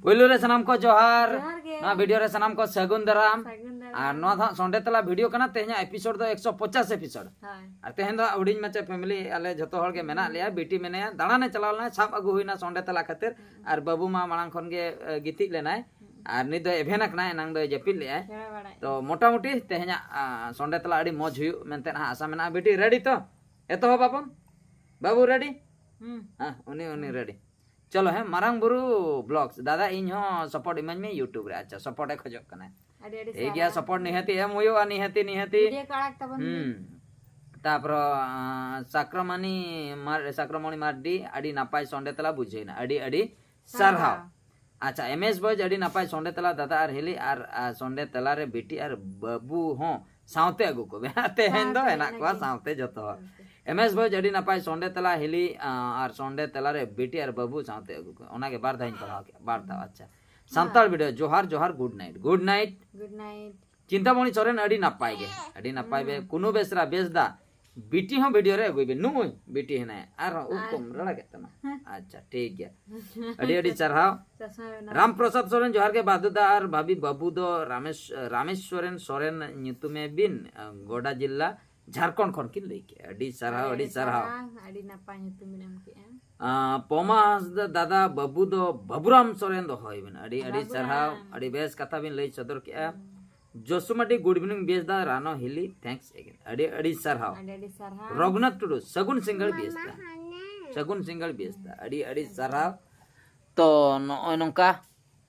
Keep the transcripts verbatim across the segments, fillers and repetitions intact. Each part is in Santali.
ᱯᱳᱭᱞᱳ ᱨᱮ ᱥᱟᱱᱟᱢ ᱠᱚ ᱡᱚᱦᱟᱨ᱾ ᱡᱚᱦᱟᱨ ᱜᱮ᱾ ᱱᱚᱣᱟ ᱵᱷᱤᱰᱤᱭᱳ ᱨᱮ ᱥᱟᱱᱟᱢ ᱠᱚ ᱥᱟᱹᱜᱩᱱ ᱫᱟᱨᱟᱢ᱾ ᱥᱟᱹᱜᱩᱱ ᱫᱟᱨᱟᱢ᱾ ᱟᱨ ᱱᱚᱣᱟ ᱫᱚ ᱦᱟᱸᱜ ᱥᱚᱸᱰᱮ ᱛᱟᱞᱟ ᱵᱷᱤᱰᱤᱭᱳ ᱠᱟᱱᱟ᱾ ᱛᱮᱦᱮᱧᱟᱜ ᱮᱯᱤᱥᱳᱰ ᱫᱚ ᱮᱠᱥᱚ ᱯᱚᱪᱟᱥ ᱮᱯᱤᱥᱳᱰ᱾ ᱦᱳᱭ᱾ ᱟᱨ ᱛᱮᱦᱮᱧ ᱫᱚ ᱦᱟᱸᱜ ᱦᱩᱰᱤᱧ ᱢᱟᱪᱷᱟ ᱯᱷᱮᱢᱮᱞᱤ ᱟᱞᱮ ᱡᱷᱚᱛᱚ ᱦᱚᱲ ᱜᱮ ᱢᱮᱱᱟᱜ ᱞᱮᱭᱟ᱾ ᱵᱤᱴᱤ ᱢᱮᱱᱟᱭᱟ, ᱫᱟᱬᱟᱱᱮ ᱪᱟᱞᱟᱣ ᱞᱮᱱᱟᱭ, ᱥᱟᱵ ᱟᱹᱜᱩ ᱦᱩᱭᱱᱟ ᱥᱚᱸᱰᱮ ᱛᱟᱞᱟ ᱠᱷᱟᱹᱛᱤᱨ᱾ ᱟᱨ ᱵᱟᱹᱵᱩ ᱢᱟ ᱢᱟᱲᱟᱝ ᱠᱷᱚᱱ ᱜᱮ ᱮ, ᱜᱤᱛᱤᱡ ᱞᱮᱱᱟᱭ᱾ ᱟᱨ ᱱᱤᱛ ᱫᱚ ᱮᱵᱷᱮᱱ ᱟᱠᱟᱱᱟᱭ, ᱮᱱᱟᱝ ᱫᱚᱭ ᱡᱟᱹᱯᱤᱫ ᱞᱮᱜᱼᱟᱭ᱾ ᱠᱷᱮᱲᱟ ᱵᱟᱲᱟᱭ᱾ ᱛᱚ ᱢᱚᱴᱟᱢᱩᱴᱤ ᱛᱮᱦᱮᱧᱟᱜ ᱟ, ᱥᱚᱸᱰᱮ ᱛᱟᱞᱟ ᱟᱹᱰᱤ ᱢᱚᱡᱽ ᱦᱩᱭᱩᱜ ᱢᱮᱱᱛᱮ ᱦᱟᱸᱜ ᱟᱥᱟ ᱢᱮᱱᱟᱜᱼᱟ᱾ ᱵᱤᱴᱤ ᱨᱮᱰᱤ ᱛᱚ? ᱮᱛᱚᱦᱚᱵ ᱟᱵᱚᱱ᱾ ᱵᱟᱹᱵᱩ ᱨᱮᱰᱤ? ᱦᱩᱸ᱾ ᱦᱮᱸ, ᱩᱱᱤ ᱩᱱᱤ ᱨᱮᱰᱤ᱾ ᱪᱚᱞᱚ, ᱦᱮᱸ, ᱢᱟᱨᱟᱝ ᱵᱩᱨᱩ ᱵᱞᱚᱜᱥ, ᱫᱟᱫᱟ ᱤᱧ ᱦᱚᱸ ᱥᱟᱯᱳᱨᱴ ᱤᱢᱟᱹᱧ ᱢᱮ ᱭᱩᱴᱩᱵᱽ ᱨᱮ᱾ ᱟᱪᱪᱷᱟ, ᱥᱟᱯᱳᱨᱴ ᱮ ᱠᱷᱚᱡᱚᱜ ᱠᱟᱱᱟᱭ᱾ ᱟᱹᱰᱤ ᱟᱹᱰᱤ ᱴᱷᱤᱠ ᱜᱮᱭᱟ, ᱥᱟᱨᱦᱟᱣ᱾ ᱥᱟᱯᱳᱨᱴ ᱱᱤᱦᱟᱹᱛᱤ ᱮᱢ ᱦᱩᱭᱩᱜᱼᱟ, ᱱᱤᱦᱟᱹᱛᱤ ᱱᱤᱦᱟᱹᱛᱤ᱾ ᱵᱷᱤᱰᱤᱭᱳ ᱠᱚ ᱟᱲᱟᱜ ᱛᱟᱵᱚᱱ ᱯᱮ᱾ ᱦᱩᱸ᱾ ᱛᱟᱯᱚᱨ ᱟ, ᱥᱟᱠᱨᱚᱢᱟᱱᱤ ᱢᱟᱨ ᱥᱟᱠᱨᱚᱢᱚᱬᱤ ᱢᱟᱨᱰᱤ, ᱟᱹᱰᱤ ᱱᱟᱯᱟᱭ ᱥᱚᱸᱰᱮ ᱛᱟᱞᱟ ᱵᱩᱡᱷᱟᱹᱣᱱᱟ, ᱟᱹᱰᱤ ᱟᱹᱰᱤ ᱥᱟᱨᱦᱟᱣ᱾ ᱥᱟᱨᱦᱟᱣ᱾ ᱟᱪᱪᱷᱟ, ᱮᱢ ᱮᱥ ᱵᱚᱭᱡᱽ, ᱟᱹᱰᱤ ᱱᱟᱯᱟᱭ ᱥᱚᱸᱰᱮ ᱛᱟᱞᱟ ᱫᱟᱫᱟ ᱟᱨ ᱦᱤᱞᱤ ᱟᱨ ᱟ, ᱥᱚᱸᱰᱮ ᱛᱟᱞᱟ ᱨᱮ ᱵᱤᱴᱤ ᱟᱨ ᱵᱟᱹᱵᱩ ᱦᱚᱸ ᱥᱟᱶᱛᱮ ᱟᱹᱜᱩ ᱠᱚᱵᱮ᱾ ᱛᱮᱦᱮᱧ ᱫᱚ ᱥᱟᱶᱛᱮ ᱦᱮᱱᱟᱜ ᱠᱚᱣᱟ ᱞᱟᱹᱜᱤᱫ᱾ ᱥᱟᱶᱛᱮ ᱡᱚᱛᱚ ᱦᱚᱲ᱾ ᱥᱟᱶᱛᱮ᱾ ᱮᱢ ᱮᱥ ᱵᱚᱭᱡᱽ, ᱟᱹᱰᱤ ᱱᱟᱯᱟᱭ ᱥᱚᱸᱰᱮ ᱛᱟᱞᱟ ᱦᱤᱞᱤ ᱟ, ᱟᱨ ᱥᱚᱸᱰᱮ ᱛᱟᱞᱟ ᱨᱮ ᱵᱤᱴᱤ ᱟᱨ ᱵᱟᱹᱵᱩ ᱥᱟᱶᱛᱮ ᱟᱹᱜᱩ ᱠᱚᱵᱮ᱾ ᱚᱱᱟᱜᱮ ᱵᱟᱨ ᱫᱷᱟᱣ ᱤᱧ ᱯᱟᱲᱦᱟᱣ ᱠᱮᱫᱼᱟ, ᱵᱟᱨ ᱫᱷᱟᱣ᱾ ᱟᱪᱪᱷᱟ, ᱥᱟᱱᱛᱟᱲ ᱵᱷᱤᱰᱤᱭᱳ, ᱡᱚᱦᱟᱨ ᱡᱚᱦᱟᱨ, good night, good night. Good night. Chintamani Soren, ᱟᱹᱰᱤ ᱱᱟᱯᱟᱭ ᱜᱮ, ᱟᱹᱰᱤ ᱱᱟᱯᱟᱭ ᱵᱮ᱾ ᱠᱩᱱᱩ ᱵᱮᱥᱨᱟ, ᱵᱮᱥ ᱫᱟ, ᱵᱤᱴᱤ ᱦᱚᱸ ᱵᱷᱤᱰᱤᱭᱳ ᱨᱮ ᱟᱹᱜᱩᱭ ᱵᱮ᱾ ᱱᱩᱭ ᱵᱤᱴᱤ ᱦᱮᱱᱟᱭᱟ, ᱟᱨᱦᱚᱸ ᱩᱵ ᱠᱚᱢ ᱨᱟᱲᱟ ᱠᱮᱫ ᱛᱟᱢᱟ᱾ ᱟᱪᱪᱷᱟ, ᱴᱷᱤᱠ ᱜᱮᱭᱟ᱾ ᱟᱹᱰᱤ ᱟᱹᱰᱤ ᱥᱟᱨᱦᱟᱣ᱾ ᱪᱟᱥᱢᱟ ᱵᱮᱱᱟᱣ᱾ ᱨᱟᱢ ᱯᱨᱚᱥᱟᱫᱽ ᱥᱚᱨᱮᱱ, ᱡᱚᱦᱟᱨ ᱜᱮ ᱵᱟᱫᱩ ᱫᱟ ᱟᱨ ᱵᱷᱟᱵᱤ᱾ ᱵᱟᱹᱵᱩ ᱫᱚ ᱨᱟᱢᱮᱥ ᱨᱟᱢᱮᱥ ᱥᱚᱨᱮᱱ, ᱥᱚᱨᱮᱱ ᱧᱩᱛᱩᱢᱮ ᱵᱤᱱ, ᱜᱚᱰᱟ ᱡᱤᱞᱟ, ᱡᱷᱟᱲᱠᱷᱚᱸᱰ ᱠᱷᱚᱱ ᱠᱤᱱ ᱞᱟᱹᱭ ᱠᱮᱜᱼᱟ᱾ ᱟᱹᱰᱤ ᱥᱟᱨᱦᱟᱣ, ᱟᱹᱰᱤ ᱥᱟᱨᱦᱟᱣ᱾ ᱟᱹᱰᱤ ᱱᱟᱯᱟᱭ ᱧᱩᱛᱩᱢ ᱵᱮᱱ ᱮᱢ ᱠᱮᱜᱼᱟ᱾ ᱟ, ᱯᱚᱢᱟ ᱦᱟᱸᱥᱫᱟ, ᱫᱟᱫᱟ, ᱵᱟᱹᱵᱩ ᱫᱚ ᱵᱟᱹᱵᱩᱨᱟᱢ ᱥᱚᱨᱮᱱ ᱫᱚᱦᱚᱭ ᱵᱮᱱ᱾ ᱟᱹᱰᱤ ᱟᱹᱰᱤ ᱵᱟᱹᱵᱩᱨᱟᱢ᱾ ᱥᱟᱨᱦᱟᱣ, ᱟᱹᱰᱤ ᱵᱮᱥ ᱠᱟᱛᱷᱟ ᱵᱤᱱ ᱞᱟᱹᱭ ᱥᱚᱫᱚᱨ ᱠᱮᱜᱼᱟ᱾ ᱡᱚᱥᱩᱢᱟᱴᱤ, ᱜᱩᱰ ᱤᱵᱷᱤᱱᱤᱝ ᱵᱮᱥ ᱫᱟ, ᱨᱟᱱᱚ ᱦᱤᱞᱤ, ᱛᱷᱮᱝᱠᱥ ᱮᱜᱮᱱ, ᱟᱹᱰᱤ ᱟᱹᱰᱤ ᱥᱟᱨᱦᱟᱣ᱾ ᱟᱹᱰᱤ ᱟᱹᱰᱤ ᱥᱟᱨᱦᱟᱣ᱾ ᱨᱚᱜᱷᱩᱱᱟᱛᱷ ᱴᱩᱰᱩ, ᱥᱟᱹᱜᱩᱱ ᱥᱤᱸᱜᱟᱹᱲ ᱵᱮᱥ ᱫᱟ, ᱥᱟᱹᱜᱩᱱ ᱥᱤᱸᱜᱟᱹᱲ ᱵᱮᱥ ᱫᱟ, ᱟᱹᱰᱤ ᱟᱹᱰᱤ ᱥᱟᱨᱦᱟᱣ᱾ ᱛᱚ ᱱᱚᱜᱼᱚᱭ ᱱᱚᱝᱠᱟ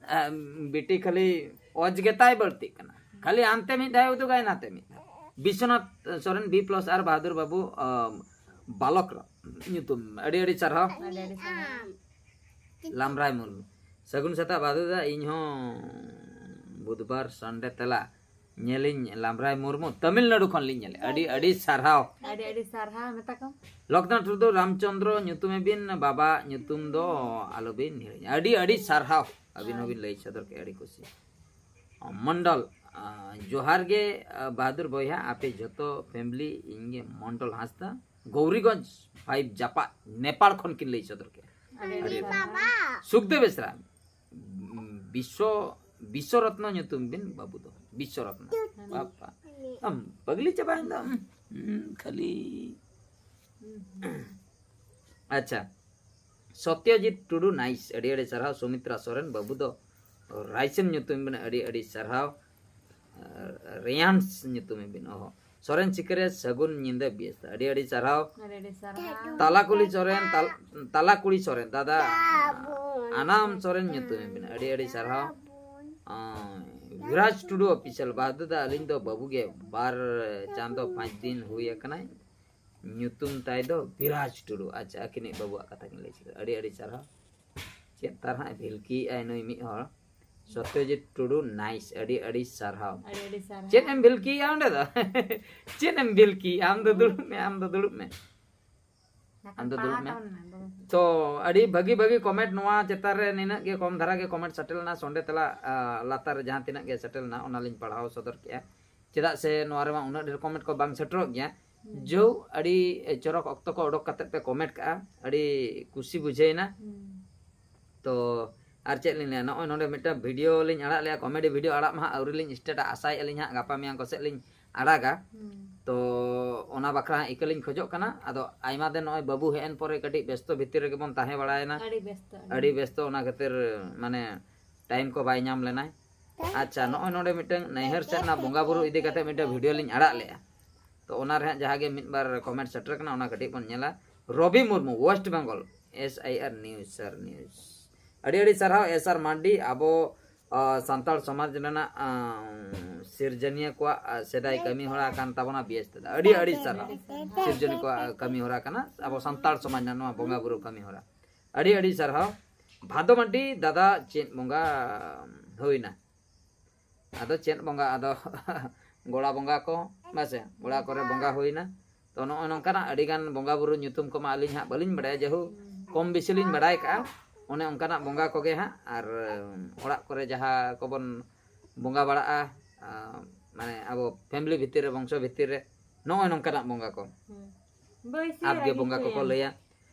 ᱮᱢ, ᱵᱤᱴᱤ ᱠᱷᱟᱹᱞᱤ ᱚᱡᱽ ᱜᱮᱛᱟᱭ ᱵᱟᱹᱲᱛᱤᱜ ᱠᱟᱱᱟ᱾ ᱠᱷᱟᱹᱞᱤ ᱦᱟᱱᱛᱮ ᱢᱤᱫ ᱫᱷᱟᱣ ᱩᱫᱩᱜᱟᱭ, ᱱᱟᱛᱮ ᱢᱤᱫ ᱫᱷᱟᱣ᱾ ᱵᱤᱥᱥᱚᱱᱟᱛᱷ ᱥᱚᱨᱮᱱ, ᱵᱤ ᱯᱞᱟᱥ ᱟᱨ ᱵᱟᱦᱟᱫᱩᱨ ᱵᱟᱹᱵᱩ, ᱟᱢ, ᱵᱟᱞᱚᱠ ᱨᱟ-, ᱧᱩᱛᱩᱢ᱾ ᱟᱹᱰᱤ ᱟᱹᱰᱤ ᱥᱟᱨᱦᱟᱣ᱾ ᱟᱹᱰᱤ ᱟᱹᱰᱤ ᱥᱟᱨᱦᱟᱣ᱾ ᱞᱟᱢᱨᱟᱭ ᱢᱩᱨᱢᱩ, ᱥᱟᱹᱜᱩᱱ ᱥᱮᱛᱟᱜ ᱵᱟᱦᱟᱫᱩᱨ ᱫᱟ, ᱤᱧ ᱦᱚᱸ ᱵᱩᱫᱷᱵᱟᱨ ᱥᱟᱱᱰᱮ ᱛᱮᱞᱟ ᱧᱮᱞᱤᱧ ᱞᱟᱢᱨᱟᱭ ᱢᱩᱨᱢᱩ, ᱛᱟᱢᱤᱞᱱᱟᱹᱰᱩ ᱠᱷᱚᱱ ᱞᱤᱧ ᱧᱮᱞᱮᱫ᱾ ᱟᱹᱰᱤ ᱟᱹᱰᱤ ᱥᱟᱨᱦᱟᱣ᱾ ᱟᱹᱰᱤ ᱟᱹᱰᱤ ᱥᱟᱨᱦᱟᱣ ᱢᱮᱛᱟ ᱠᱚᱢ᱾ ᱞᱚᱠᱷᱱᱟ ᱴᱩᱰᱩ, ᱨᱟᱢᱪᱚᱸᱫᱽᱨᱚ ᱧᱩᱛᱩᱢᱮ ᱵᱤᱱ, ᱵᱟᱵᱟ ᱧᱩᱛᱩᱢ ᱫᱚ ᱟᱞᱚᱵᱤᱱ ᱦᱤᱲᱤᱧᱟ᱾ ᱟᱹᱰᱤ ᱟᱹᱰᱤ ᱥᱟᱨᱦᱟᱣ, ᱟᱹᱵᱤᱱ ᱦᱚᱸᱵᱤᱱ ᱞᱟᱹᱭ ᱥᱚᱫᱚᱨ ᱠᱮᱫᱼᱟ, ᱟᱹᱰᱤ ᱠᱩᱥᱤ᱾ ᱢᱚᱱᱰᱚᱞ, ᱟ, ᱡᱚᱦᱟᱨ ᱜᱮ, ᱟ, ᱵᱟᱦᱟᱫᱩᱨ ᱵᱚᱭᱦᱟ, ᱟᱯᱮ ᱡᱚᱛᱚ ᱯᱷᱮᱢᱞᱤ, ᱤᱧ ᱜᱮ ᱢᱚᱱᱰᱚᱞ ᱦᱟᱸᱥᱫᱟ, ᱜᱳᱣᱨᱤᱜᱚᱸᱡᱽ ᱯᱷᱟᱭᱤᱵᱽ ᱡᱟᱯᱟᱜ, ᱱᱮᱯᱟᱲ ᱠᱷᱚᱱ ᱠᱤᱱ ᱞᱟᱹᱭ ᱥᱚᱫᱚᱨ ᱠᱮᱫᱼᱟ᱾ ᱟᱹᱰᱤ ᱟᱹᱰᱤ ᱥᱟᱨᱦᱟᱣ᱾ ᱥᱩᱠᱫᱮᱵ ᱵᱮᱥᱨᱟ, ᱵᱤᱥᱥᱚ ᱵᱤᱥᱥᱚ ᱨᱚᱛᱱᱚ ᱧᱩᱛᱩᱢ ᱵᱤᱱ ᱵᱟᱹᱵᱩ ᱫᱚ, ᱵᱤᱥᱥᱚ ᱨᱚᱛᱱᱚ᱾ ᱵᱟᱯᱟ, ᱟᱢ ᱯᱟᱜᱽᱞᱤ ᱪᱟᱵᱟᱭᱮᱱ ᱫᱚ᱾ ᱦᱩᱸ, ᱠᱷᱟᱹᱞᱤ᱾ ᱟᱪᱪᱷᱟ, ᱥᱚᱛᱭᱚᱡᱤᱛ ᱴᱩᱰᱩ, ᱱᱟᱭᱤᱥ, ᱟᱹᱰᱤ ᱟᱹᱰᱤ ᱥᱟᱨᱦᱟᱣ᱾ ᱥᱩᱢᱤᱛᱨᱟ ᱥᱚᱨᱮᱱ, ᱵᱟᱹᱵᱩ ᱫᱚ ᱨᱟᱭᱥᱮᱱ ᱧᱩᱛᱩᱢ ᱵᱤᱱ, ᱟᱹᱰᱤ ᱟᱹᱰᱤ ᱥᱟᱨᱦᱟᱣ᱾ ᱨᱮᱭᱟᱱᱥ ᱧᱩᱛᱩᱢ ᱵᱤᱱ, ᱚᱦᱚ᱾ ᱥᱚᱨᱮᱱ ᱥᱤᱠᱟᱹᱨᱤᱭᱟᱹ, ᱥᱟᱹᱜᱩᱱ ᱧᱤᱫᱟᱹ ᱵᱤᱭᱮᱥ, ᱟᱹᱰᱤ ᱟᱹᱰᱤ ᱥᱟᱨᱦᱟᱣ᱾ ᱟᱹᱰᱤ ᱟᱹᱰᱤ ᱥᱟᱨᱦᱟᱣ᱾ ᱛᱟᱞᱟ ᱠᱩᱞᱤ ᱥᱚᱨᱮᱱ, ᱛᱟᱞ-, ᱛᱟᱞᱟ ᱠᱩᱲᱤ ᱥᱚᱨᱮᱱ, ᱫᱟᱫᱟ ᱟᱱᱟᱢ ᱥᱚᱨᱮᱱ ᱧᱩᱛᱩᱢ ᱵᱤᱱ, ᱟᱹᱰᱤ ᱟᱹᱰᱤ ᱥᱟᱨᱦᱟᱣ᱾ ᱟᱸ, ᱵᱤᱨᱟᱡᱽ ᱴᱩᱰᱩ ᱚᱯᱷᱤᱥᱤᱭᱟᱞ, ᱵᱟᱫᱩ ᱫᱟ, ᱟᱹᱞᱤᱧ ᱫᱚ ᱵᱟᱹᱵᱩ ᱜᱮ, ᱵᱟᱨ ᱪᱟᱸᱫᱚ ᱯᱟᱸᱪ ᱫᱤᱱ ᱦᱩᱭ ᱟᱠᱟᱱᱟᱭ᱾ ᱧᱩᱛᱩᱢ ᱛᱟᱭ ᱫᱚ ᱵᱤᱨᱟᱡᱽ ᱴᱩᱰᱩ᱾ ᱟᱪᱪᱷᱟ, ᱟᱹᱠᱤᱱᱤᱡ ᱵᱟᱹᱵᱩᱣᱟᱜ ᱠᱟᱛᱷᱟ ᱠᱤᱱ ᱞᱟᱹᱭ ᱥᱚᱫᱚᱨ᱾ ᱟᱹᱰᱤ ᱟᱹᱰᱤ ᱥᱟᱨᱦᱟᱣ᱾ ᱪᱮᱫ ᱛᱟᱨ ᱦᱟᱸᱜ ᱮ ᱵᱷᱤᱞᱠᱤᱭᱮᱫᱼᱟᱭ ᱱᱩᱭ ᱢᱤᱫ ᱦᱚᱲ? ᱥᱚᱛᱭᱚᱡᱤᱛ ᱴᱩᱰᱩ, ᱱᱟᱭᱤᱥ, ᱟᱹᱰᱤ ᱟᱹᱰᱤ ᱥᱟᱨᱦᱟᱣ᱾ ᱟᱹᱰᱤ ᱟᱹᱰᱤ ᱥᱟᱨᱦᱟᱣ᱾ ᱪᱮᱫ ᱮᱢ ᱵᱷᱤᱞᱠᱤᱭᱮᱫᱼᱟ ᱚᱸᱰᱮ ᱫᱚ? ᱪᱮᱫ ᱮᱢ ᱵᱷᱤᱞᱠᱤᱭᱮᱫᱼᱟ? ᱟᱢ ᱫᱚ ᱫᱩᱲᱩᱵ ᱢᱮ, ᱟᱢ ᱫᱚ ᱫᱩᱲᱩᱵ ᱢᱮ᱾ ᱟᱢ ᱫᱚ ᱫᱩᱲᱩᱵ ᱢᱮ᱾ ᱛᱚ, ᱟᱹᱰᱤ ᱵᱷᱟᱹᱜᱤ ᱵᱷᱟᱹᱜᱤ ᱠᱚᱢᱮᱱᱴ ᱱᱚᱣᱟ ᱪᱮᱛᱟᱱ ᱨᱮ, ᱱᱤᱱᱟᱹᱜ ᱜᱮ ᱠᱚᱢ ᱫᱷᱟᱨᱟ ᱜᱮ ᱠᱚᱢᱮᱱᱴ ᱥᱮᱴᱮᱨ ᱞᱮᱱᱟ ᱥᱚᱸᱰᱮ ᱛᱟᱞᱟ, ᱟ, ᱞᱟᱛᱟᱨ ᱨᱮ ᱡᱟᱦᱟᱸ ᱛᱤᱱᱟᱹᱜ ᱜᱮ ᱥᱮᱴᱮᱨ ᱞᱮᱱᱟ, ᱚᱱᱟᱞᱤᱧ ᱯᱟᱲᱦᱟᱣ ᱥᱚᱫᱚᱨ ᱠᱮᱜᱼᱟ᱾ ᱪᱮᱫᱟᱜ ᱥᱮ ᱱᱚᱣᱟ ᱨᱮᱢᱟ ᱩᱱᱟᱹᱜ ᱰᱷᱮᱨ ᱠᱚᱢᱮᱱᱴ ᱠᱚ ᱵᱟᱝ ᱥᱮᱴᱮᱨᱚᱜ ᱜᱮᱭᱟ᱾ ᱦᱩᱸ᱾ ᱡᱚᱣ ᱟᱹᱰᱤ ᱪᱚᱨᱚᱠ ᱚᱠᱛᱚ ᱠᱚ ᱚᱰᱚᱠ ᱠᱟᱛᱮ ᱯᱮ ᱠᱚᱢᱮᱱᱴ ᱠᱟᱜᱼᱟ, ᱟᱹᱰᱤ ᱠᱩᱥᱤ ᱵᱩᱡᱷᱟᱹᱣᱮᱱᱟ᱾ ᱦᱩᱸ᱾ ᱛᱚ ᱟᱨ ᱪᱮᱫ ᱞᱤᱧ ᱞᱟᱹᱭᱟ, ᱱᱚᱜᱼᱚᱭ ᱱᱚᱰᱮ ᱢᱤᱫᱴᱟᱝ ᱵᱷᱤᱰᱤᱭᱳ ᱞᱤᱧ ᱟᱲᱟᱜ ᱞᱮᱜᱼᱟ, ᱠᱚᱢᱮᱰᱤ ᱵᱷᱤᱰᱤᱭᱳ ᱟᱲᱟᱜ ᱢᱟ ᱦᱟᱸᱜ ᱟᱹᱣᱨᱤ ᱞᱤᱧ ᱥᱴᱟᱨᱴᱟ, ᱟᱥᱟᱭᱮᱫᱼᱟ ᱞᱤᱧ ᱦᱟᱸᱜ ᱜᱟᱯᱟ ᱢᱮᱭᱟᱝ ᱠᱚ ᱥᱮᱫ ᱞᱤᱧ ᱟᱲᱟᱜᱟ᱾ ᱦᱩᱸ᱾ ᱛᱚ ᱚᱱᱟ ᱵᱟᱠᱷᱨᱟ ᱦᱟᱸᱜ ᱤᱠᱟᱹ ᱞᱤᱧ ᱠᱷᱚᱡᱚᱜ ᱠᱟᱱᱟ᱾ ᱟᱫᱚ ᱟᱭᱢᱟ ᱫᱤᱱ ᱱᱚᱜᱼᱚᱭ ᱵᱟᱹᱵᱩ ᱦᱮᱡ ᱮᱱ ᱯᱚᱨᱮ ᱠᱟᱹᱴᱤᱡ ᱵᱮᱥᱛᱚ ᱵᱷᱤᱛᱤᱨ ᱨᱮᱜᱮ ᱵᱚᱱ ᱛᱟᱦᱮᱸ ᱵᱟᱲᱟᱭᱮᱱᱟ᱾ ᱟᱹᱰᱤ ᱵᱮᱥᱛᱚ, ᱟᱹᱰᱤ᱾ ᱟᱹᱰᱤ ᱵᱮᱥᱛᱚ, ᱚᱱᱟ ᱠᱷᱟᱹᱛᱤᱨ ᱢᱟᱱᱮ ᱴᱟᱭᱤᱢ ᱠᱚ ᱵᱟᱭ ᱧᱟᱢ ᱞᱮᱱᱟᱭ᱾ ᱟᱪᱪᱷᱟ, ᱱᱚᱜᱼᱚᱭ ᱱᱚᱰᱮ ᱢᱤᱫᱴᱟᱝ ᱱᱟᱹᱭᱦᱟᱹᱨ ᱥᱮᱫ ᱨᱮᱱᱟᱜ ᱵᱚᱸᱜᱟ ᱵᱩᱨᱩ ᱤᱫᱤ ᱠᱟᱛᱮ ᱢᱤᱫᱴᱟᱝ ᱵᱷᱤᱰᱤᱭᱳ ᱞᱤᱧ ᱟᱲᱟᱜ ᱞᱮᱜᱼᱟ᱾ ᱛᱚ ᱚᱱᱟ ᱨᱮ ᱦᱟᱸᱜ ᱡᱟᱦᱟᱸ ᱜᱮ ᱢᱤᱫ ᱵᱟᱨ ᱠᱚᱢᱮᱱᱴ ᱥᱮᱴᱮᱨ ᱠᱟᱱᱟ, ᱚᱱᱟ ᱠᱟᱹᱴᱤᱡ ᱵᱚᱱ ᱧᱮᱞᱟ᱾ Robi Murmu, west Bengal, S I R news, ᱥᱟᱨ ᱱᱤᱭᱩᱡᱽ᱾ ᱟᱹᱰᱤ ᱟᱹᱰᱤ ᱥᱟᱨᱦᱟᱣ ᱮᱥ ᱟᱨ ᱢᱟᱨᱰᱤ, ᱟᱵᱚ, ᱟ, ᱥᱟᱱᱛᱟᱲ ᱥᱚᱢᱟᱡᱽ ᱨᱮᱱᱟᱜ, ᱟ, ᱥᱤᱨᱡᱚᱱᱤᱭᱟᱹ ᱠᱚᱣᱟᱜ, ᱟ, ᱥᱮᱫᱟᱭ ᱠᱟᱹᱢᱤ ᱦᱚᱨᱟ ᱠᱟᱱ ᱛᱟᱵᱚᱱᱟ ᱵᱤᱭᱮᱥ ᱫᱟᱫᱟ᱾ ᱟᱹᱰᱤ ᱟᱹᱰᱤ ᱥᱟᱨᱦᱟᱣ᱾ ᱥᱤᱨᱡᱚᱱᱤᱭᱟᱹ ᱠᱚᱣᱟᱜ ᱠᱟᱹᱢᱤ ᱦᱚᱨᱟ ᱠᱟᱱᱟ ᱟᱵᱚ ᱥᱟᱱᱛᱟᱲ ᱥᱚᱢᱟᱡᱽ ᱨᱮᱱᱟᱜ ᱱᱚᱣᱟ ᱵᱚᱸᱜᱟ ᱵᱩᱨᱩ ᱠᱟᱹᱢᱤ ᱦᱚᱨᱟ᱾ ᱟᱹᱰᱤ ᱟᱹᱰᱤ ᱥᱟᱨᱦᱟᱣ᱾ ᱵᱷᱟᱫᱚ ᱢᱟᱱᱰᱤ ᱫᱟᱫᱟ, ᱪᱮᱫ ᱵᱚᱸᱜᱟ ᱦᱩᱭᱱᱟ? ᱟᱫᱚ ᱪᱮᱫ ᱵᱚᱸᱜᱟ, ᱟᱫᱚ ᱜᱚᱲᱟ ᱵᱚᱸᱜᱟ ᱠᱚ, ᱵᱟᱥᱮ, ᱜᱚᱲᱟ ᱠᱚᱨᱮ ᱵᱚᱸᱜᱟ ᱦᱩᱭᱱᱟ᱾ ᱛᱚ ᱱᱚᱜᱼᱚᱭ ᱱᱚᱝᱠᱟᱱᱟᱜ ᱟᱹᱰᱤᱜᱟᱱ ᱵᱚᱸᱜᱟ ᱵᱩᱨᱩ ᱧᱩᱛᱩᱢ ᱠᱚᱢᱟ ᱟᱹᱞᱤᱧ ᱦᱟᱸᱜ ᱵᱟᱹᱞᱤᱧ ᱵᱟᱲᱟᱭᱟ, ᱡᱟᱦᱳ ᱠᱚᱢ ᱵᱮᱥᱤ ᱞᱤᱧ ᱵᱟᱲᱟᱭ ᱠᱟᱜᱼᱟ᱾ ᱚᱱᱮ ᱚᱱᱠᱟᱱᱟᱜ ᱵᱚᱸᱜᱟ ᱠᱚᱜᱮ ᱦᱟᱸᱜ, ᱟᱨ ᱚᱲᱟᱜ ᱠᱚᱨᱮ ᱡᱟᱦᱟᱸ ᱠᱚᱵᱚᱱ ᱵᱚᱸᱜᱟ ᱵᱟᱲᱟᱜᱼᱟ, ᱟ, ᱢᱟᱱᱮ ᱟᱵᱚ ᱯᱷᱮᱢᱤᱞᱤ ᱵᱷᱤᱛᱤᱨ ᱨᱮ, ᱵᱚᱝᱥᱚ ᱵᱷᱤᱛᱤᱨ ᱨᱮ ᱱᱚᱜᱼᱚᱭ ᱱᱚᱝᱠᱟᱱᱟᱜ ᱵᱚᱸᱜᱟ ᱠᱚ᱾ ᱦᱩᱸ᱾ ᱵᱟᱹᱭᱥᱤ ᱟᱵᱜᱮ ᱨᱟᱹᱜᱤ ᱵᱚᱸᱜᱟ ᱠᱚᱠᱚ ᱠᱚᱭᱟ᱾ ᱞᱟᱹᱭᱟ᱾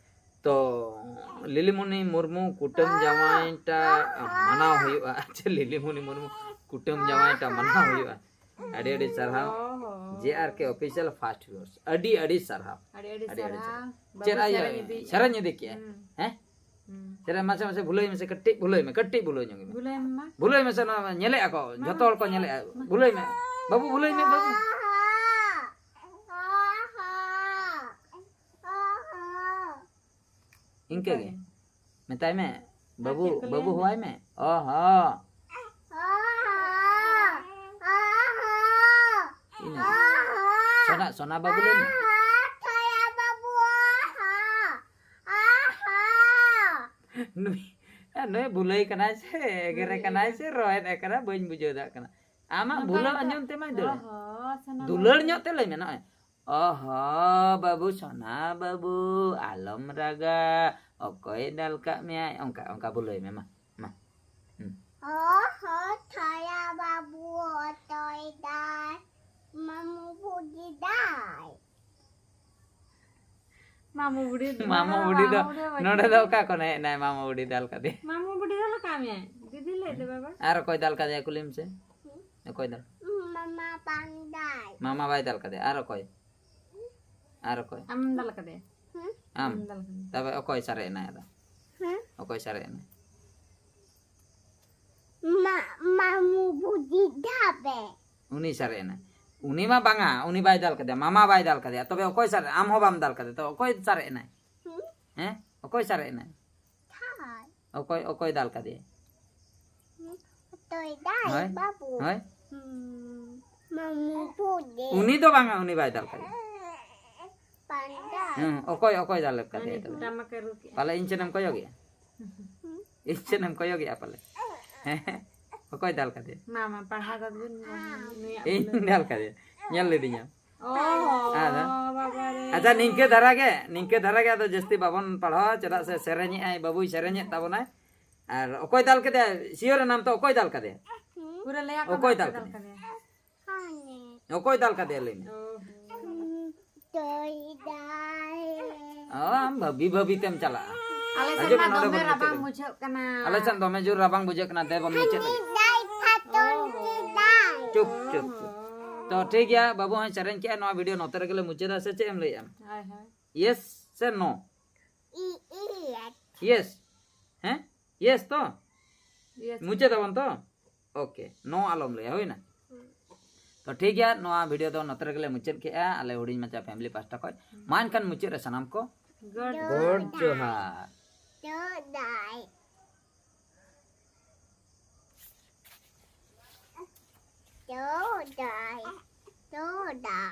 ᱛᱚ ᱞᱤᱞᱤᱢᱩᱱᱤ ᱢᱩᱨᱢᱩ ᱠᱩᱴᱟᱹᱢ ᱡᱟᱶᱟᱭᱴᱟ ᱢᱟᱱᱟᱣ ᱦᱩᱭᱩᱜᱼᱟ᱾ ᱟᱪᱪᱷᱟ, ᱞᱤᱞᱤᱢᱩᱱᱤ ᱢᱩᱨᱢᱩ ᱠᱩᱴᱟᱹᱢ ᱡᱟᱶᱟᱭᱴᱟ ᱢᱟᱱᱟᱣ ᱦᱩᱭᱩᱜᱼᱟ᱾ ᱟᱹᱰᱤ ᱟᱹᱰᱤ ᱥᱟᱨᱦᱟᱣ᱾ ᱡᱮ ᱟᱨ ᱠᱮ ᱚᱯᱷᱤᱥᱤᱭᱟᱞ ᱯᱷᱟᱥᱴ ᱵᱷᱤᱭᱩᱣᱟᱨᱥ, ᱟᱹᱰᱤ ᱟᱹᱰᱤ ᱥᱟᱨᱦᱟᱣ᱾ ᱟᱹᱰᱤ ᱟᱹᱰᱤ ᱟᱹᱰᱤ ᱟᱹᱰᱤ ᱥᱟᱨᱦᱟᱣ᱾ ᱥᱟᱨᱦᱟᱣ᱾ ᱵᱟᱹᱵᱩ ᱪᱮᱫ ᱟᱭ ᱥᱮᱨᱮᱧ ᱤᱫᱤᱭᱮᱫᱼᱟ᱾ ᱥᱮᱨᱮᱧ ᱤᱫᱤ ᱠᱮᱜᱼᱟ? ᱦᱩᱸ᱾ ᱦᱮᱸ? ᱦᱩᱸ᱾ ᱥᱮᱨᱮᱧ ᱢᱟᱥᱮ ᱢᱟᱥᱮ ᱵᱷᱩᱞᱟᱹᱭ ᱢᱮᱥᱮ, ᱠᱟᱹᱴᱤᱡ ᱵᱷᱩᱞᱟᱹᱭ ᱢᱮ, ᱠᱟᱹᱴᱤᱡ ᱵᱷᱩᱞᱟᱹᱭ ᱧᱚᱜ ᱢᱮ᱾ ᱵᱷᱩᱞᱟᱹᱭ ᱢᱮ ᱢᱟ᱾ ᱵᱷᱩᱞᱟᱹᱭ ᱢᱮᱥᱮ, ᱱᱚᱣᱟ ᱧᱮᱞᱮᱜᱼᱟ ᱠᱚ, ᱢᱟ, ᱡᱷᱚᱛᱚ ᱢᱟ᱾ ᱦᱚᱲ ᱠᱚ ᱧᱮᱞᱮᱜᱼᱟ᱾ ᱢᱟ᱾ ᱵᱷᱩᱞᱟᱹᱭ ᱢᱮ ᱵᱟᱹᱵᱩ, ᱵᱷᱩᱞᱟᱹᱭ ᱢᱮ ᱵᱟᱹᱵᱩ᱾ ᱤᱱᱠᱟᱹ ᱜᱮ᱾ ᱢᱮᱛᱟᱭ ᱢᱮ, ᱵᱟᱹᱵᱩ, ᱟᱨ ᱪᱮᱫ ᱠᱚ ᱞᱟᱹᱭᱟ? ᱵᱟᱹᱵᱩ ᱦᱚᱦᱚᱣᱟᱭ ᱢᱮ᱾ ᱚ ᱦᱚᱸ᱾ ᱤᱱᱟᱹ᱾ ᱥᱚᱱᱟ, ᱥᱚᱱᱟ ᱵᱟᱹᱵᱩ ᱞᱟᱹᱭ ᱢᱮ᱾ ᱱᱩᱭ, ᱱᱩᱭ ᱵᱷᱩᱞᱟᱹᱭ ᱠᱟᱱᱟᱭ ᱥᱮ, ᱮᱜᱮᱨᱮ ᱠᱟᱱᱟᱭ ᱥᱮ, ᱨᱚᱦᱮᱫ ᱮ ᱠᱟᱱᱟ, ᱵᱟᱹᱧ ᱵᱩᱡᱷᱟᱹᱣ ᱫᱟᱲᱮᱭᱟᱜ ᱠᱟᱱᱟ᱾ ᱟᱢᱟᱜ ᱱᱚᱝᱠᱟ ᱵᱷᱩᱞᱟᱹᱣ ᱱᱚᱝᱠᱟ᱾ ᱟᱸᱡᱚᱢ ᱛᱮᱢᱟᱭ ᱫᱟᱹᱲᱟ᱾ ᱚ ᱦᱚᱸ, ᱥᱟᱱᱟᱢ ᱫᱩᱞᱟᱹᱲ ᱦᱚᱲ᱾ ᱧᱚᱜ ᱛᱮ ᱞᱟᱹᱭ ᱢᱮ, ᱱᱚᱜᱼᱚᱭ, "ᱚ ᱦᱚᱸ, ᱵᱟᱹᱵᱩ, ᱥᱚᱱᱟ ᱵᱟᱹᱵᱩ, ᱟᱞᱚᱢ ᱨᱟᱜᱟ, ᱚᱠᱚᱭᱮ ᱫᱟᱞ ᱠᱟᱜ ᱢᱮᱭᱟᱭ?" ᱚᱱᱠᱟ, ᱚᱱᱠᱟ ᱵᱷᱩᱞᱟᱹᱭ ᱢᱮ, ᱢᱟ, ᱢᱟ᱾ ᱦᱩᱸ᱾ ᱚ ᱦᱚᱸ, ᱥᱚᱱᱟ ᱵᱟᱹᱵᱩ, ᱚᱠᱚᱭ ᱫᱟᱞ? ᱢᱟᱢᱩ ᱵᱩᱰᱷᱤ ᱫᱟᱭ᱾ ᱢᱟᱢᱩ ᱵᱩᱰᱷᱤ ᱫᱚ, ᱢᱟᱢᱩ ᱵᱩᱰᱷᱤ ᱫᱚ ᱢᱟᱢᱩ ᱵᱩᱰᱷᱤ ᱫᱚ ᱱᱚᱰᱮ ᱫᱚ ᱵᱟᱹᱪᱩᱜ᱾ ᱚᱠᱟ ᱠᱷᱚᱱ ᱦᱮᱡ ᱮᱱᱟᱭ? ᱢᱟᱢᱩ ᱵᱩᱰᱷᱤ ᱫᱟᱞ ᱠᱟᱫᱮ᱾ ᱢᱟᱢᱩ ᱵᱩᱰᱷᱤ ᱫᱟᱞ ᱠᱟᱜ ᱢᱮᱭᱟᱭ᱾ ᱫᱤᱫᱤ ᱞᱟᱹᱭ ᱫᱚ ᱵᱟᱵᱟ᱾ ᱟᱨ ᱚᱠᱚᱭ ᱫᱟᱞ ᱠᱟᱫᱮᱭᱟ ᱠᱩᱞᱤᱢ ᱥᱮ? ᱚᱠᱚᱭ ᱫᱟᱞ? ᱢᱟᱢᱟ ᱵᱟᱝ ᱫᱟᱭ᱾ ᱢᱟᱢᱟ ᱵᱟᱭ ᱫᱟᱞ ᱠᱟᱫᱮᱭᱟ᱾ ᱟᱨ ᱚᱠᱚᱭ? ᱟᱨ ᱚᱠᱚᱭ? ᱟᱢᱮᱢ ᱫᱟᱞ ᱠᱟᱫᱮᱭᱟ? ᱦᱩᱸ? ᱟᱢ᱾ ᱟᱢᱮᱢ ᱫᱟᱞ ᱠᱟᱫᱮᱭᱟ? ᱛᱚᱵᱮ ᱚᱠᱚᱭ ᱥᱟᱨᱮᱡ ᱮᱱᱟᱭ ᱟᱫᱚ? ᱦᱩᱸ? ᱚᱠᱚᱭ ᱥᱟᱨᱮᱡ ᱮᱱᱟᱭ? ᱢᱟ-, ᱢᱟᱢᱩ ᱵᱩᱰᱷᱤ ᱫᱟᱵᱮ᱾ ᱩᱱᱤ ᱥᱟᱨᱮᱡ ᱮᱱᱟᱭ᱾ ᱩᱱᱤ ᱢᱟ ᱵᱟᱝᱟ, ᱩᱱᱤ ᱵᱟᱭ ᱫᱟᱞ ᱠᱟᱫᱮᱭᱟ, ᱢᱟᱢᱟ ᱵᱟᱭ ᱫᱟᱞ ᱠᱟᱫᱮᱭᱟ᱾ ᱛᱚᱵᱮ ᱚᱠᱚᱭ ᱥᱟᱨᱮᱡ? ᱟᱢ ᱦᱚᱸ ᱵᱟᱢ ᱫᱟᱞ ᱠᱟᱫᱮᱭᱟ, ᱛᱚ ᱚᱠᱚᱭ ᱥᱟᱨᱮᱡ ᱮᱱᱟᱭ? ᱦᱩᱸ? ᱦᱮᱸ? ᱚᱠᱚᱭ ᱥᱟᱨᱮᱡ ᱮᱱᱟᱭ? ᱛᱷᱟᱭ᱾ ᱚᱠᱚᱭ, ᱚᱠᱚᱭ ᱫᱟᱞ ᱠᱟᱫᱮᱭᱟ? ᱦᱩᱸ? ᱚᱠᱚᱭ ᱫᱟᱭ ᱦᱳᱭ᱾ ᱵᱟᱹᱵᱩ? ᱦᱳᱭ᱾ ᱦᱩᱸ, ᱢᱟᱢᱩ ᱵᱩᱰᱷᱤ᱾ ᱩᱱᱤ ᱫᱚ ᱵᱟᱝᱟ, ᱩᱱᱤ ᱵᱟᱭ ᱫᱟᱞ ᱠᱟᱫᱮᱭᱟ᱾ ᱯᱟᱱᱰᱟ᱾ ᱦᱮᱸ, ᱚᱠᱚᱭ, ᱚᱠᱚᱭ ᱫᱟᱞ ᱠᱟᱫᱮᱭᱟ ᱩᱱᱤ ᱛᱚᱵᱮ? ᱴᱟᱢᱟᱠᱮ ᱨᱩ ᱠᱮᱜᱼᱟ᱾ ᱯᱟᱞᱮ ᱤᱧ ᱥᱮᱱᱮᱢ ᱠᱚᱭᱚᱜᱮᱜᱼᱟ? ᱦᱩᱸ? ᱤᱧ ᱥᱮᱱᱮᱢ ᱠᱚᱭᱚᱜᱮᱜᱼᱟ ᱯᱟᱞᱮ? ᱦᱮᱸ, ᱦᱮᱸ᱾ ᱚᱠᱚᱭ ᱫᱟᱞ ᱠᱟᱫᱮᱭᱟ? ᱢᱟ, ᱢᱟ, ᱯᱟᱲᱦᱟᱣ ᱠᱟᱛᱮ ᱵᱤᱱ ᱱᱩᱭᱟᱜ ᱤᱧ ᱵᱚᱞᱮ᱾ ᱫᱟᱞ ᱠᱟᱫᱮᱭᱟ? ᱧᱮᱞ ᱞᱤᱫᱤᱧᱟᱢ? ᱚ, ᱟᱫᱚ? ᱵᱟᱵᱟ ᱨᱮ᱾ ᱟᱪᱪᱷᱟ, ᱱᱤᱝᱠᱟᱹ ᱫᱷᱟᱨᱟ ᱜᱮ, ᱱᱤᱝᱠᱟᱹ ᱫᱷᱟᱨᱟ ᱜᱮ, ᱟᱫᱚ ᱡᱟᱹᱥᱛᱤ ᱵᱟᱵᱚᱱ ᱯᱟᱲᱦᱟᱣᱟ, ᱪᱮᱫᱟᱜ ᱥᱮ ᱥᱮᱨᱮᱧᱮᱜᱼᱟᱭ, ᱵᱟᱹᱵᱩᱭ ᱥᱮᱨᱮᱧᱮᱫ ᱛᱟᱵᱚᱱᱟᱭ᱾ ᱟᱨ ᱚᱠᱚᱭ ᱫᱟᱞ ᱠᱮᱫᱮᱭᱟ? Sure ᱮᱱᱟᱢ ᱛᱚ, ᱚᱠᱚᱭ ᱫᱟᱞ ᱠᱟᱫᱮᱭᱟ? ᱯᱩᱨᱟᱹ ᱞᱟᱹᱭ ᱟᱠᱚ ᱚᱠᱚᱭ ᱢᱮ, ᱫᱟᱞ ᱚᱠᱚᱭ ᱫᱟᱞ ᱠᱟᱫᱮᱭᱟ? ᱠᱟᱫᱮᱭᱟ? ᱦᱟᱱᱮ᱾ ᱚᱠᱚᱭ ᱫᱟᱞ ᱠᱟᱫᱮᱭᱟ, ᱞᱟᱹᱭ ᱢᱮ? ᱚ᱾ ᱦᱩᱸ᱾ ᱛᱚᱭ ᱫᱟᱭ᱾ ᱚ, ᱟᱢ ᱵᱷᱟᱹᱵᱤ ᱵᱷᱟᱹᱵᱤ ᱛᱮᱢ ᱪᱟᱞᱟᱜᱼᱟ᱾ ᱟᱞᱮ ᱥᱮᱫ ᱟᱸᱡᱚᱢ ᱢᱟ ᱢᱮ, ᱱᱚᱰᱮ ᱫᱚᱢᱮ ᱵᱚᱱ ᱨᱟᱵᱟᱝ ᱢᱩᱪᱟᱹᱫ ᱵᱩᱡᱷᱟᱹᱜ ᱠᱟᱱᱟ᱾ ᱟᱞᱮ ᱥᱮᱫ ᱫᱚᱢᱮ ᱡᱳᱨ ᱨᱟᱵᱟᱝ ᱵᱩᱡᱷᱟᱹᱜ ᱠᱟᱱᱟ, ᱫᱮ ᱵᱚᱱ ᱢᱩᱪᱟᱹᱫ ᱞᱮᱜᱮ᱾ ᱫᱟᱭ ᱯᱷᱟᱛᱚᱱ ᱠᱮᱫᱟᱭ᱾ ᱪᱩᱯ ᱪᱩᱯ ᱪᱩᱯ᱾ ᱛᱚ ᱴᱷᱤᱠ ᱜᱮᱭᱟ, ᱵᱟᱹᱵᱩ ᱦᱚᱸᱭ ᱥᱮᱨᱮᱧ ᱠᱮᱜᱼᱟ, ᱱᱚᱣᱟ ᱵᱷᱤᱰᱤᱭᱳ ᱱᱚᱛᱮ ᱨᱮᱜᱮ ᱞᱮ ᱢᱩᱪᱟᱹᱫᱟ, ᱥᱮ ᱪᱮᱫ ᱮᱢ ᱞᱟᱹᱭᱮᱜᱼᱟ? ᱦᱳᱭ, ᱦᱳᱭ᱾ ᱭᱮᱥ ᱥᱮ ᱱᱳ? ᱤ ᱤ ᱮᱥ᱾ ᱭᱮᱥ᱾ ᱦᱮᱸ? ᱭᱮᱥ ᱛᱚ? ᱤᱭᱟᱹ ᱢᱩᱪᱟᱹᱫ ᱟᱵᱚᱱ ᱛᱚ? ᱳᱠᱮ, ᱱᱳ ᱟᱞᱚᱢ ᱞᱟᱹᱭᱟ, ᱦᱩᱭᱱᱟ? ᱛᱚ ᱴᱷᱤᱠ ᱜᱮᱭᱟ, ᱱᱚᱣᱟ ᱵᱷᱤᱰᱤᱭᱳ ᱫᱚ ᱱᱚᱛᱮ ᱨᱮᱜᱮ ᱞᱮ ᱢᱩᱪᱟᱹᱫ ᱠᱮᱜᱼᱟ, ᱟᱞᱮ ᱦᱩᱰᱤᱧ ᱢᱟᱪᱷᱟ ᱯᱷᱮᱢᱤᱞᱤ ᱯᱟᱦᱴᱟ ᱠᱷᱚᱱ᱾ ᱢᱟ ᱮᱱᱠᱷᱟᱱ ᱢᱩᱪᱟᱹᱫ ᱨᱮ ᱥᱟᱱᱟᱢ ᱠᱚ ᱜᱚᱰ ᱜᱚᱰ ᱡᱚᱦᱟᱨ᱾ ᱛᱚ ᱫᱟᱭ᱾ ᱛᱚ ᱫᱟᱭ᱾ ᱛᱚ ᱫᱟᱭ᱾